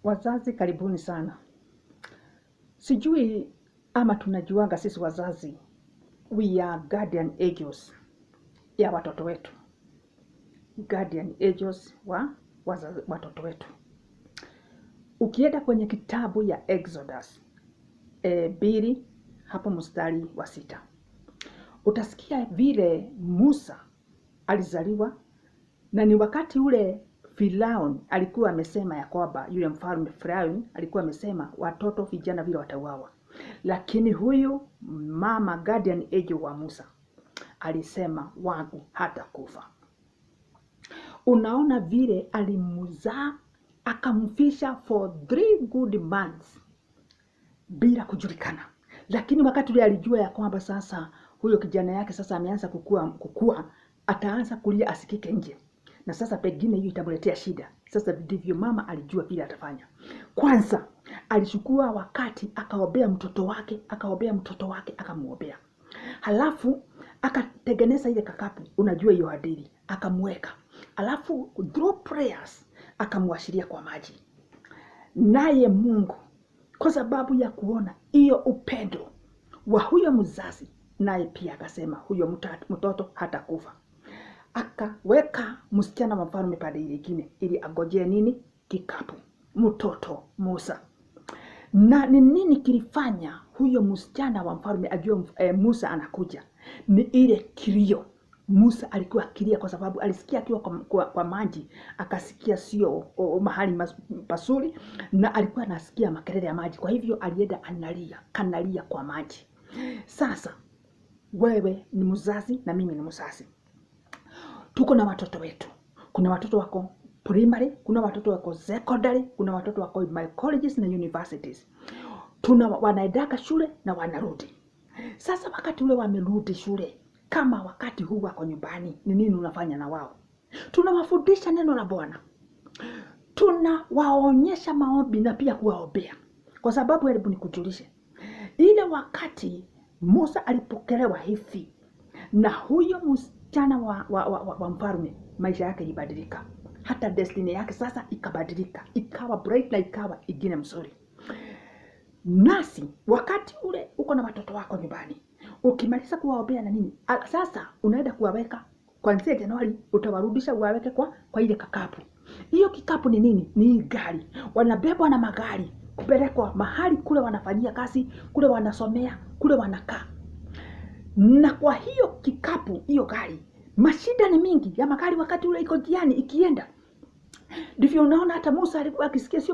Wazazi karibuni sana. Sijui ama tunajuanga sisi wazazi, we are guardian angels ya watoto wetu, guardian angels wa wazazi, watoto wetu. Ukienda kwenye kitabu ya Exodus 2 hapo mstari wa 6 utasikia vile Musa alizaliwa, na ni wakati ule Firaun alikuwa amesema ya kwamba yule mfalme Firaun alikuwa amesema watoto vijana vile watauawa, lakini huyu mama guardian angel wa Musa alisema wangu hatakufa. Unaona vile alimzaa akamfisha for 3 good months bila kujulikana, lakini wakati ule alijua ya kwamba sasa huyo kijana yake sasa ameanza kukua, ataanza kulia asikike nje, na sasa pengine hiyo itamletea shida. Sasa ndivyo mama alijua vile atafanya. Kwanza alichukua wakati akaombea mtoto wake, akaombea mtoto wake, akamuombea, halafu akatengeneza ile kakapu, unajua hiyo hadithi, akamweka, alafu through prayers akamwashiria kwa maji, naye Mungu kwa sababu ya kuona hiyo upendo wa huyo mzazi, naye pia akasema huyo mtoto hatakufa. Akaweka msichana wa mfalme pande ile ingine ili angojee nini? Kikapu, mtoto Musa. Na ni nini kilifanya huyo msichana wa mfalme ajue Musa anakuja? Ni ile kilio. Musa alikuwa akilia kwa sababu alisikia akiwa kwa maji, akasikia sio mahali pazuri, na alikuwa anasikia makelele ya maji. Kwa hivyo alienda analia, kanalia kwa maji. Sasa wewe ni mzazi na mimi ni mzazi, tuko na watoto wetu. Kuna watoto wako primary, kuna watoto wako secondary, kuna watoto wako my colleges na universities. Tuna wanaendaka shule na wanarudi. Sasa wakati ule wamerudi shule, kama wakati huu wako nyumbani, ni nini unafanya na wao? Tunawafundisha neno la Bwana, tunawaonyesha maombi na pia kuwaombea, kwa sababu hebu nikujulishe, ile wakati Musa alipokelewa hivi na huyo msichana wa mfalme, maisha yake ilibadilika, hata destiny yake sasa ikabadilika, ikawa bright na ikawa ingine mzuri. Nasi wakati ule uko na watoto wako nyumbani, ukimaliza kuwaombea na nini, sasa unaenda kuwaweka kuanzia Januari, utawarudisha uwaweke kwa ile kikapu. Hiyo kikapu ni nini? Ni gari, wanabebwa na magari kupelekwa mahali kule wanafanyia kazi, kule wanasomea, kule wanakaa. Na kwa hiyo kikapu, hiyo gari, mashida ni mingi ya magari wakati ule iko njiani ikienda. Ndivyo unaona hata Musa alikuwa akisikia sio